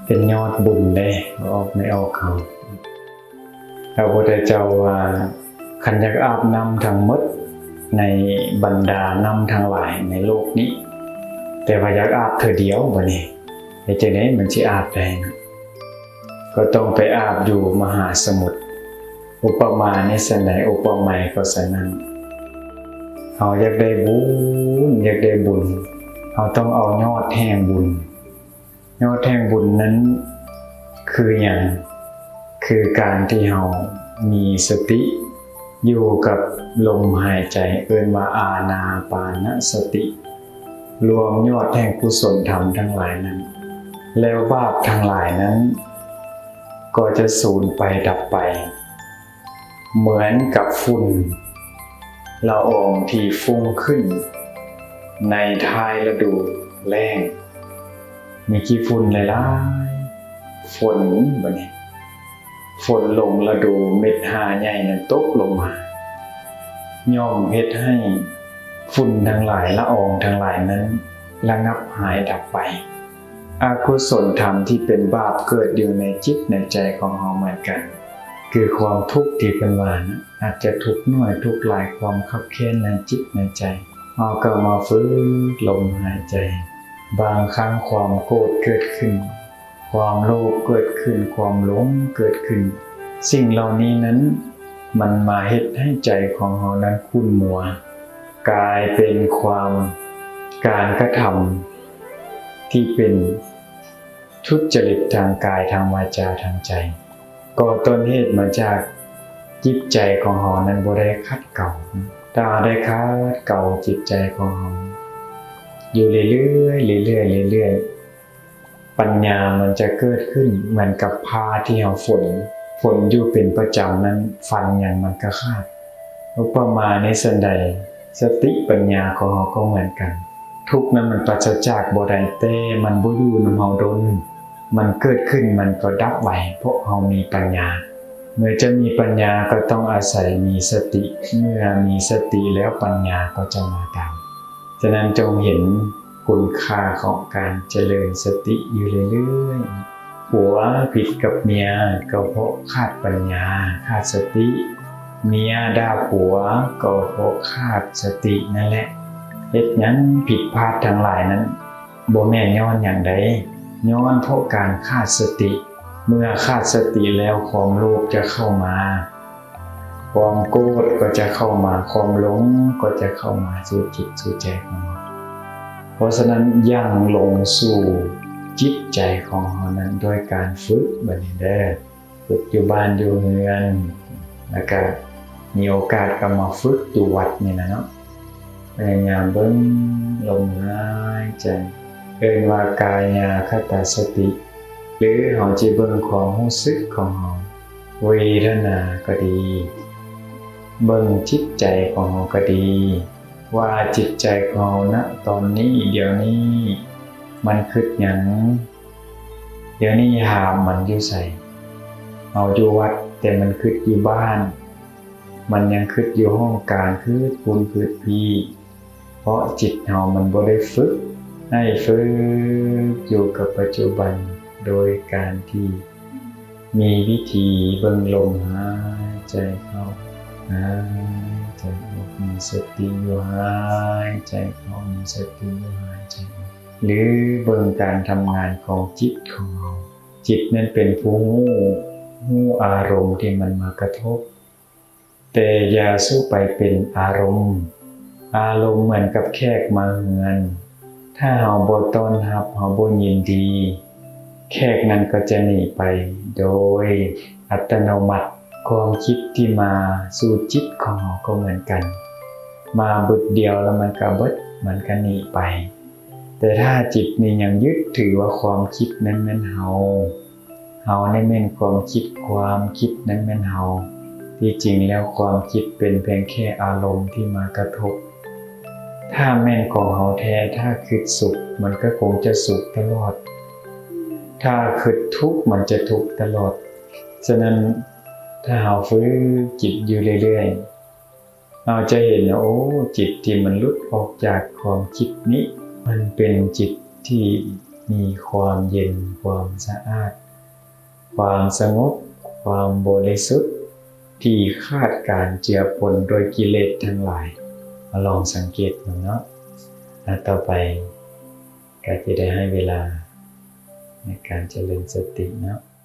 ເປັນຍອດບຸນເດ້ ອອກ ໄດ້ອອກເຮົາ. ພະພຸດທະເຈົ້າວ່າ ຄັນຢາກອາບນ້ຳທັງໝົດໃນບັນດານ້ຳທັງຫຼາຍໃນໂລກນີ້ ແຕ່ວ່າຢາກອາບເທື່ອດຽວ ບາດນີ້ເຮັດຈັ່ງໃດມັນຊິອາບໄດ້ນະ? ກໍຕ້ອງໄປອາບຢູ່ມະຫາສະໝຸດ. ອຸປະມານີ້ຊັ້ນໃດ? ອຸປະໄມກໍຊັ້ນນັ້ນ. ເຮົາຢາກໄດ້ບຸນ ຢາກໄດ້ບຸນ ເຮົາຕ້ອງເອົາຍອດແຫ່ງບຸນ. ຍອດແຫ່ງບຸນນັ້ນຄືຫຍັງ? ຄືການທີ່ເຮົາມີສະຕິຢູ່ກັບລົມຫາຍໃຈ ເອີ້ນວ່າອານາປານະສະຕິ ລວມຍອດແຫ່ງກຸສົນທຳທັງຫຼາຍນັ້ນ ແລ້ວບາບທັງຫຼາຍນັ້ນກໍຈະສູນໄປ ດັບໄປ ເໝືອນກັບຝຸ່ນລະອອງທີ່ຟຸ້ງຂຶ້ນໃນທ້າຍລະດູແລ້ງ. ມີຂີ້ຝຸ່ນຫຼາຍໆ ຝົນ ບາດນີ້ ຝົນລົງລະດູ ເມັດຫາໃຫຍ່ນັ້ນຕົກລົງມາ ຍ່ອມເຮັດໃຫ້ຝຸ່ນທັງຫຼາຍ ລະອອງທັງຫຼາຍນັ້ນລະງັບຫາຍດັບໄປ. ອະກຸສົນທຳທີ່ເປັນບາບເກີດຢູ່ໃນຈິດໃນໃຈຂອງເຮົາເໝືອນກັນ ຄືຄວາມທຸກທີ່ເພິ່ນວ່ານະ ອາດຈະທຸກໜ້ອຍທຸກຫຼາຍ ຄວາມຄັບແຄ້ນໃນຈິດໃນໃຈ ເຮົາກໍມາຝຶກລົມຫາຍໃຈ. ບາງຄັ້ງຄວາມໂກດເກີດຂຶ້ນ ຄວາມໂລບເກີດຂຶ້ນ ຄວາມຫຼົງເກີດຂຶ້ນ ສິ່ງເຫຼົ່ານີ້ນັ້ນ ມັນມາເຮັດໃຫ້ໃຈຂອງເຮົານັ້ນຂຸ້ນມົວ ກາຍເປັນຄວາມ ການກະທຳທີ່ເປັນທຸດຈະລິດທາງກາຍ ທາງວາຈາ ທາງໃຈ. ກໍຕົ້ນເຫດມາຈາກຈິດໃຈຂອງເຮົານັ້ນບໍ່ໄດ້ຂັດເກົາ. ຖ້າເຮົາໄດ້ຂັດເກົາຈິດໃຈຂອງເຮົາຢູ່ເລື້ອຍໆ ເລື້ອຍໆ ເລື້ອຍໆ ປັນຍາມັນຈະເກີດຂຶ້ນ ເໝືອນກັບຜ້າທີ່ເຮົາຝົນ ຝົນຢູ່ເປັນປະຈຳນັ້ນ ຟັນຫຍັງມັນກະຂາດ. ອຸປະມານີ້ຊັ້ນໃດ? ສະຕິປັນຍາຂອງເຮົາກໍເໝືອນກັນ. ທຸກນັ້ນມັນປາສະຈາກບໍ່ໄດ້ ແຕ່ມັນບໍ່ຢູ່ນຳເຮົາດົນ. ມັນເກີດຂຶ້ນ ມັນກໍດັບໄວ ເພາະເຮົາມີປັນຍາ. ເມື່ອຈະມີປັນຍາກໍຕ້ອງອາໄສມີສະຕິ. ເມື່ອມີສະຕິແລ້ວ ປັນຍາກໍຈະມາຕາມ. ສະນັ້ນຈົ່ງເຫັນຄຸນຄ່າຂອງການຈະເລີນສະຕິຢູ່ເລື້ອຍໆ. ຜົວຜິດກັບເມຍກໍເພາະຂາດປັນຍາ, ຂາດສະຕິ. ເມຍດ່າຜົວກໍເພາະຂາດສະຕິນັ້ນແຫຼະ. ເຮັດຫຍັງຜິດພາດທັງຫຼາຍນັ້ນ ບໍ່ແມ່ນຍ້ອນຫຍັງໃດ, ຍ້ອນເພາະການຂາດສະຕິ. ເມື່ອຂາດສະຕິແລ້ວ ຄວາມໂລບຈະເຂົ້າມາ, ຄວາມໂກດກໍຈະເຂົ້າມາ, ຄວາມຫຼົງກໍຈະເຂົ້າມາສູ່ຈິດສູ່ໃຈຂອງເຮົາ. ເພາະສະນັ້ນ ຢັ້ງລົງສູ່ຈິດໃຈຂອງເຮົານັ້ນດ້ວຍການຝຶກບາດນີ້ເດີ. ຝຶກຢູ່ບ້ານຢູ່ເຮືອນ ແລ້ວກະມີໂອກາດກໍມາຝຶກຢູ່ວັດນີ້ນະເນາະ. ພະຍາຍາມເບິ່ງລົມຫາຍໃຈ ເອີ້ນວ່າກາຍາຄະຕາສະຕິ ຫຼືເຮົາຈະເບິ່ງຄວາມຮູ້ສຶກຂອງເຮົາ, ເວທະນາກໍດີ, ເບິ່ງຈິດໃຈຂອງເຮົາກໍດີ ວ່າຈິດໃຈຂອງເຮົານະຕອນນີ້ ດຽວນີ້ ມັນຄິດຫຍັງ? ດຽວນີ້ຫາມມັນຢູ່ໃສ? ເຮົາຢູ່ວັດ ແຕ່ມັນຄິດຢູ່ບ້ານ, ມັນຍັງຄິດຢູ່ຫ້ອງການ, ຄິດພຸ້ນຄິດພີ້. ເພາະຈິດເຮົາມັນບໍ່ໄດ້ຝຶກ, ໃຫ້ຝຶກຢູ່ກັບປັດຈຸບັນ ໂດຍການທີ່ມີວິທີເບິ່ງລົມຫາຍໃຈເຂົ້າ ຫາຍໃຈອອກ, ມີສະຕິຢູ່ຫາຍໃຈເຂົ້າ, ມີສະຕິຢູ່ຫາຍໃຈອອກ ຫຼືເບິ່ງການທຳງານຂອງຈິດຂອງເຮົາ. ຈິດນັ້ນເປັນຜູ້ຮູ້, ຮູ້ອາລົມທີ່ມັນມາກະທົບ, ແຕ່ຢ່າສູ່ໄປເປັນອາລົມ. ອາລົມເໝືອນກັບແຂກມາເຮືອນ, ຖ້າເຮົາບໍ່ຕ້ອນຮັບ, ເຮົາບໍ່ຍິນດີ, ແຂກນັ້ນກໍຈະໜີໄປໂດຍອັດຕະໂນມັດ. ຄວາມຄິດທີ່ມາສູ່ຈິດຂອງເຮົາກໍເໝືອນກັນ, ມາບຶດດຽວແລ້ວມັນກໍເບິດ, ມັນກໍໜີໄປ. ແຕ່ຖ້າຈິດນີ້ຍັງຍຶດຖືວ່າຄວາມຄິດນັ້ນແມ່ນເຮົາ, ເຮົານີ້ແມ່ນຄວາມຄິດ, ຄວາມຄິດນັ້ນແມ່ນເຮົາ, ທີ່ຈິງແລ້ວຄວາມຄິດເປັນພຽງແຄ່ອາລົມທີ່ມາກະທົບ. ຖ້າແມ່ນຂອງເຮົາແທ້, ຖ້າຄິດສຸກ ມັນກໍຄົງຈະສຸກຕະຫຼອດ, ຖ້າຄິດທຸກ ມັນຈະທຸກຕະຫຼອດ. ສະນັ້ນ ຖ້າເຮົາຝຶກຈິດຢູ່ເລື້ອຍໆ, ເຮົາຈະເຫັນວ່າ ໂອ້ ຈິດທີ່ມັນຫຼຸດອອກຈາກຄວາມຄິດນີ້ ມັນເປັນຈິດທີ່ ມີຄວາມເຢັນ, ຄວາມສະອາດ, ຄວາມສະຫງົບ, ຄວາມບໍລິສຸດ ທີ່ຂາດການເຈືອປົນດ້ວຍກິເລດທັງຫຼາຍ. ມາລອງສັງເກດເບິ່ງເນາະ. ແລະ ຕໍ່ໄປກໍຈະໄດ້ໃຫ້ເວລາໃນການຈະເລີນສະຕິເນາະ.